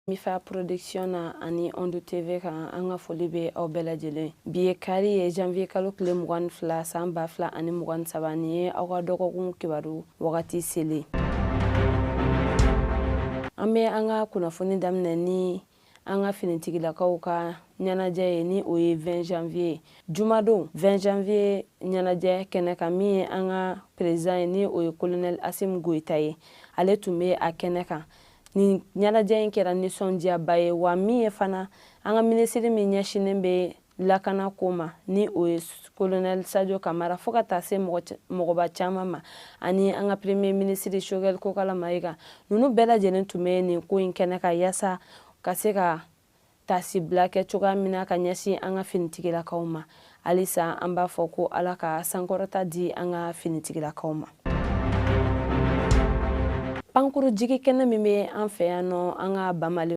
Mifa Production na ani Onde TV kan, an ka foli bɛ aw bɛɛ lajɛlen. Bi ye kari ye, janvier kalo tile 22 san 2023. Nin ye aw ka dɔgɔkun kibaru wagati selen. An bɛ an ka kunnafoni daminɛ ni an ka finitigilakaw ka ɲɛnajɛ ye, ni o ye 20 janvier, jumadon 20 janvier ɲɛnajɛ kɛnɛ kan. Min ye an ka président ye, ni o ye colonel Assimi Goïta ye, ale tun bɛ a kɛnɛ kan. Nin ɲɛnajɛ in kɛra nisɔndiyaba ye wa. Min ye fana an ka minisiri min ɲɛsinnen bɛ lakana ko ma, ni o ye colonel Sadio Kamara, fo ka taa se mɔgɔba caman ma, ani an ka premier ministre Choguel Kokalla Maïga, ninnu bɛɛ lajɛlen tun bɛ nin ko in kɛnɛ kan, yaasa ka se ka taasibila kɛ cogoya min na ka ɲɛsin an ka finitigilakaw ma. Halisa an b'a fɔ ko Ala ka sankɔrɔta di an ka finitigilakaw ma. Pankuru jigi kɛnɛ min bɛ an fɛ yan nɔ, an ka Bamali